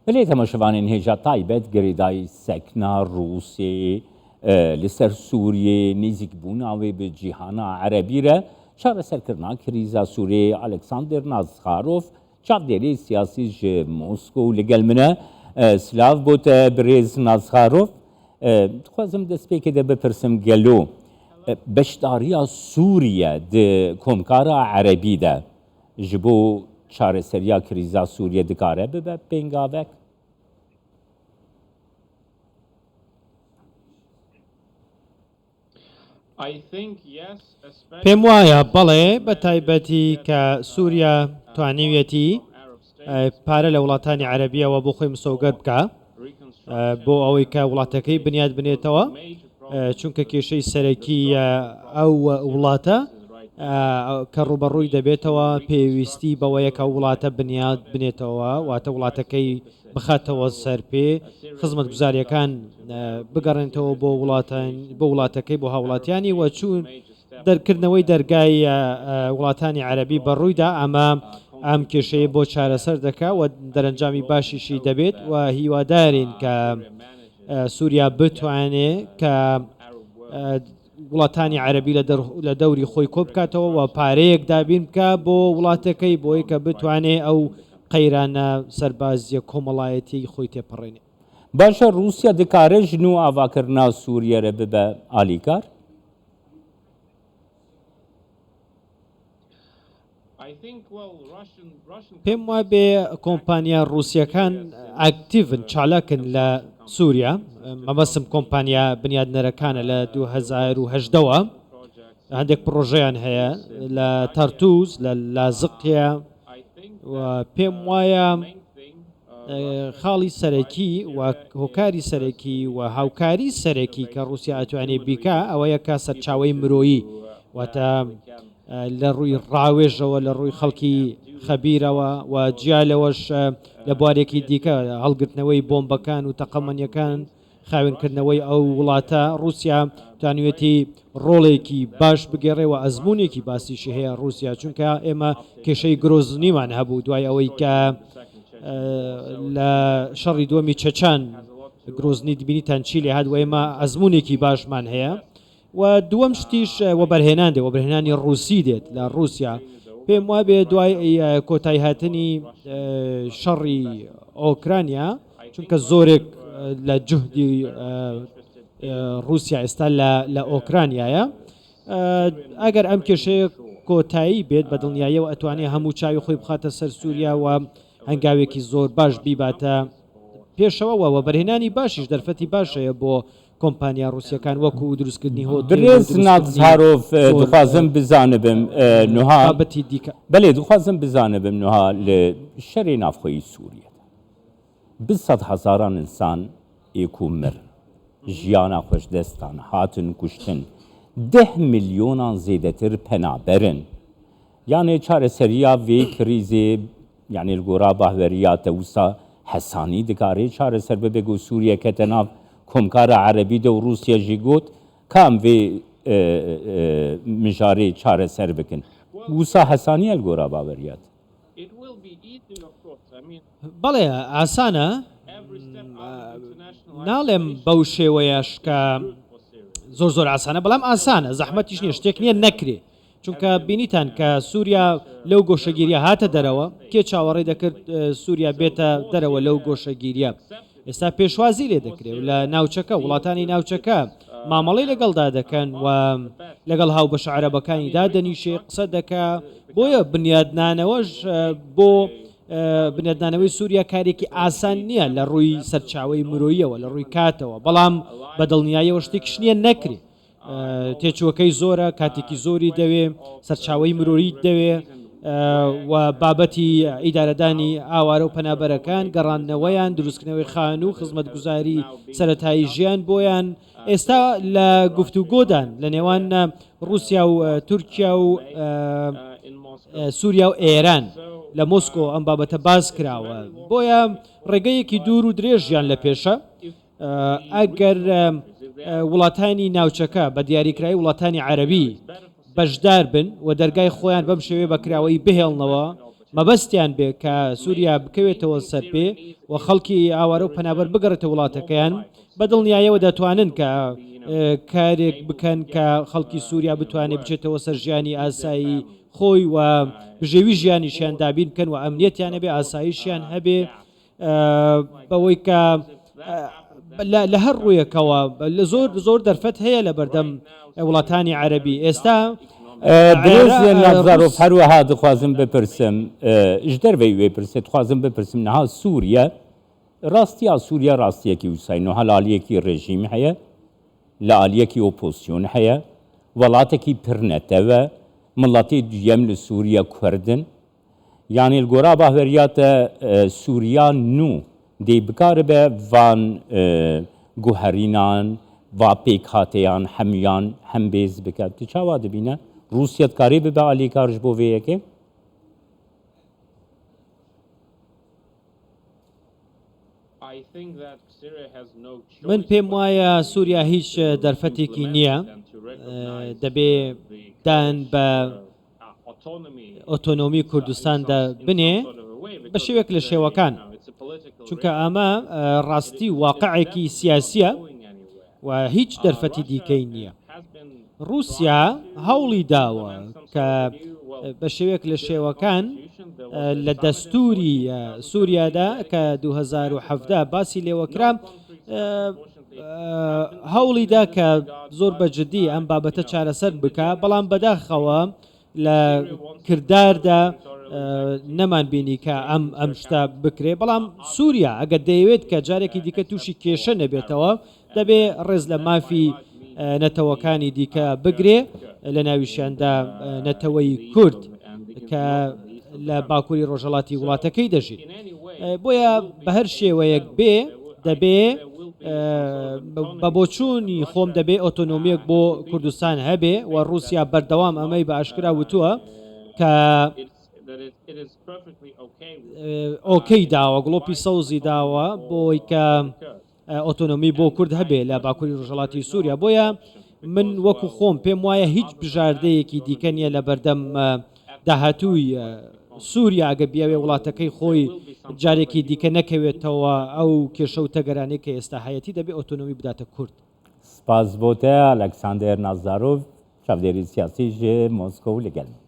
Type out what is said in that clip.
Belê temaşevanên hêja taybet girêdayî sekna Rûsyê li ser Sûriyê, nêzîkbûna wê bi cîhana erebî re, çareserkirina krîza Sûriyê Aleksander Nazarov çavdêrê siyasî ji Moskow li gel min e. Silav bo te birêz Nazarov. Dixwazim destpêkê de bipirsim gelo beşdariya Sûriye di Komkara Erebî de Ji bo çareseriya krîza Sûriye dikare bibe pêngavek? پێم وایە بەڵێ، بە تایبەتی کە سووریا توانیویەتی پارە لە وڵاتانی عەرەبییەوە بۆ خۆی مسۆگەر بکا بۆ ئەوەی کە وڵاتەکەی بنیات بنێتەوە، چونکە کێشەی سەرەکی ئەو وڵاتە کە ڕووبەڕووی دەبێتەوە پێویستی بەوەیە کە وڵاتە بنیات بنێتەوە، واتە وڵاتەکەی بخاتەوە سەر پێ، خزمەتگوزارییەکان بگەڕێنێتەوە بۆ وڵاتان بۆ وڵاتەکەی بۆ هاوڵاتیانی و چوون دەرکردنەوەی دەرگای وڵاتانی عەرەبی بەڕوویدا ئەمە ئەم کێشەیە بۆ چارەسەر دەکا و دەرەنجامی باشیشی دەبێت و هیوادارین کە سووریا بتوانێ کە وڵاتانی عەرەبی لە دەوری خۆی کۆبکاتەوە و پارەیەک دابین بکە بۆ وڵاتەکەی بۆی کە بتوانێ ئەو قەیرانە سەربازیە کۆمەڵایەتیی خۆی تێپەڕێنێ. باشە ڕووسیا دکارێ ژن و ئاڤاکردنا سووریەرە ببە ئالیکار؟ پێم وابێ کۆمپانیا ڕووسیەکان ئاکتیڤن، چالاکن لە سووریا، مەبەستم کۆمپانیا بنیادنەرەکانە لە 2018 وە هەندێک پڕۆژەیان هەیە لە تەرتوس، لە لازقیە و پێم وایە خاڵی سەرەکی و هۆکاری سەرەکی و هاوکاری سەرەکی کە ڕووسیا ئەتوانێ بیکا ئەوەیە کە سەرچاوەی مرۆیی واتە لە ڕووی ڕاوێژەوە لە ڕووی خەڵکی خەبیرەوە و جیا لەوەش لە بوارێکی دیکە هەڵگرتنەوەی بۆمبەکان و تەقەمەنیەکان خاوێنکردنەوەی ئەو وڵاتە، ڕووسیا توانیویەتی ڕۆڵێکی باش بگێڕێ و ئەزموونێکی باسیشی هەیە ڕووسیا، چونکە ئێمە کێشەی گرۆزنیمان هەبوو دوای ئەوەی کە لە شەڕی دووەمی چەچان گرۆزنی بینیتان چی لێهات و ئێمە ئەزموونێکی باشمان هەیە و دووەم شتیش وەبەرهێنان دێ، وەبەرهێنانی ڕووسی دێت لە ڕووسیا. پێم وابێ دوای کۆتاییهاتنی شەڕی ئۆکرانیا، چونکە زۆرێک لە جوهدی ڕووسیا ئێستا لە ئۆکرانیایە، ئەگەر ئەم کێشەیە کۆتایی بێت بە دڵنیاییەوە ئەتوانێ هەموو چاوی خۆی بخاتە سەر سووریا و هەنگاوێکی زۆر باش بیباتە پێشەوە و وەبەرهێنانی باشیش دەرفەتی باش هەیە بۆ کۆمپانیا ڕووسیەکان وەکو دروستکردنی هۆتێل و برێز دروستکردنی نازارۆڤ زۆر دخوازم بزانبم نوها بابەتی دیکە. بەلێ دخوازم بزانبم نوها لە شەرێ ناوخۆیی سووریە دا بسەد هەزاران ئنسان ئێکو مرن ژیانا خوەش دەستان هاتن کوشتن دە ملیۆنان زێدەتر پەنابەرن یانێ چارەسەرییا ڤێ کریزێ یانێ li gora bahweriya te wisa hesanî dikarê çareser bibe ku Sûriye kete nav Komkara Erebî de û Rûsya jî got ka em vê mijarê çareser bikin. Wisa hesanî ye li gora baweriya te? بەڵێ ئاسانە، ناڵێم بەو شێوەیەش کە زۆر زۆر ئاسانە، بەڵام ئاسانە، زەحمەتیش نییە، شتێک نییە نەکرێ. چونکە بینیتان کە سووریا لەو گۆشەگیریە هاتە دەرەوە، کێ چاوەڕێی دەکرد سووریا بێتە دەرەوە لەو گۆشەگیریە؟ ئێستا پێشوازی لێ دەکرێ و لە ناوچەکە، وڵاتانی ناوچەکە مامەڵەی لەگەڵدا دەکەن و لەگەڵ هاوبەشە عەرەبەکانی دادەنیشێ، قسە دەکا، بۆیە بنیادنانەوەش بۆ بنیادنانەوەی سووریا کارێکی ئاسان نییە لە ڕووی سەرچاوەی مرۆییەوە، لە ڕووی کاتەوە، بەڵام بە دڵنیاییەوە شتێکیش نییە نەکرێ. تێچووەکەی زۆرە، کاتێکی زۆری دەوێ، سەرچاوەی مرۆییت دەوێ و بابەتی ئیدارەدانی ئاوارە و پەنابەرەکان، گەڕاندنەوەیان، دروستکردنەوەی خانوو، خزمەتگوزاری سەرەتایی ژیان بۆیان، ئێستا لە گفتوگۆدان لە نێوان ڕووسیا و تورکیا و سووریا و ئێران لە مۆسکۆ ئەم بابەتە باس کراوە، بۆیە ڕێگەیەکی دوور و درێژیان لە پێشە. ئەگەر وڵاتانی ناوچەکە بە دیاریکراوی وڵاتانی عەرەبی بەشدار بن و دەرگای خۆیان بەم شێوەیە بە کراوەیی بهێڵنەوە. مەبەستیان بێ کە سووریا بکەوێتەوە سەر پێ و خەڵکی ئاوارە و پەنابەر بگەڕێتە وڵاتەکەیان، بە دڵنیایەوە دەتوانن کە کارێک بکەن کە خەڵکی سووریا بتوانێت بچێتەوە سەر ژیانی ئاسایی خۆی و بژێوی ژیانیشیان دابین بکەن و ئەمنیەتیان هەبێ، ئاسایشیان هەبێ. بەوەی کە لە هەر ڕوویەکەوە لە زۆر زۆر دەرفەت هەیە لە بەردەم وڵاتانی عەربی ئێستا. برێز نازاروف هەروەها دخوازم بپرسم ژ دەرڤەی وێ پرسێ دخوازم بپرسم نها سووریە ڕاستیا سووریە ڕاستیەکی وسای نها لە ئالیەکی ڕێژیم هەیە لە ئالیەکی ئۆپۆزسیۆن هەیە وڵاتێکی پر نەتەوە مڵەتی دویەم لە سووریە کوردن یانی li gora bahweriya te Sûriya nû dê bikaribe van guherînan, va pêkhateyan hemûyan hembêz bike. Tu çawa dibîne? Rûsya dikarê bibe alîkar ji bo vê yekê? من پێم وایە سووریا هیچ دەرفەتێکی نییە، دەبێ دان بە ئۆتۆنۆمی کوردستاندا بنێ بە شێوەیەک لە شێوەکان، چونکە ئەمە ڕاستی و واقعێکی سیاسییە و هیچ دەرفەتی دیکەی نییە. ڕووسیا هەوڵی داوە کە بە شێوەیەک لە شێوەکان لە دەستووری سووریادا کە 2017 باسی لێوەکرا هەوڵیدا کە زۆر بە جدی ئەم بابەتە چارەسەر بکە، بەڵام بەداخەوە لە کرداردا نەمان بینی کە ئەم ئەم شتە بکرێ، بەڵام سووریا ئەگەر دەیەوێت کە جارێکی دیکە تووشی کێشە نەبێتەوە دەبێ ڕێز لە مافی نەتەوەکانی دیکە بگرێ لە ناویشیاندا نەتەوەی کورد کە لە باکووری ڕۆژهەڵاتی وڵاتەکەی دەژین. بۆیە بە هەر شێوەیەک بێ دەبێ بە بۆچوونی خۆم دەبێ ئۆتۆنۆمیەک بۆ کوردستان هەبێ و ڕووسیا بەردەوام ئەمەی بە ئاشکرا وتووە کە ئۆکەی داوە گڵۆپی سەوزی داوە بۆی کە ئۆتۆنۆمی بۆ کورد هەبێ لە باکووری ڕۆژهەڵاتی سووریا، بۆیە من وەکو خۆم پێم وایە هیچ بژاردەیەکی دیکە نییە لە بەردەم داهاتووی سووریا ئەگە بیەوێ وڵاتەکەی خۆی جارێکی دیکە نەکەوێتەوە ئەو کێشە و تەگەرانەی کە ئێستا هەیەتی دەبێ ئۆتۆنۆمی بداتە کورد. سپاس بۆ تە ئەلەکساندێر نازدارۆڤ، چاودێری سیاسی ژ مۆسکۆ لەگەل من.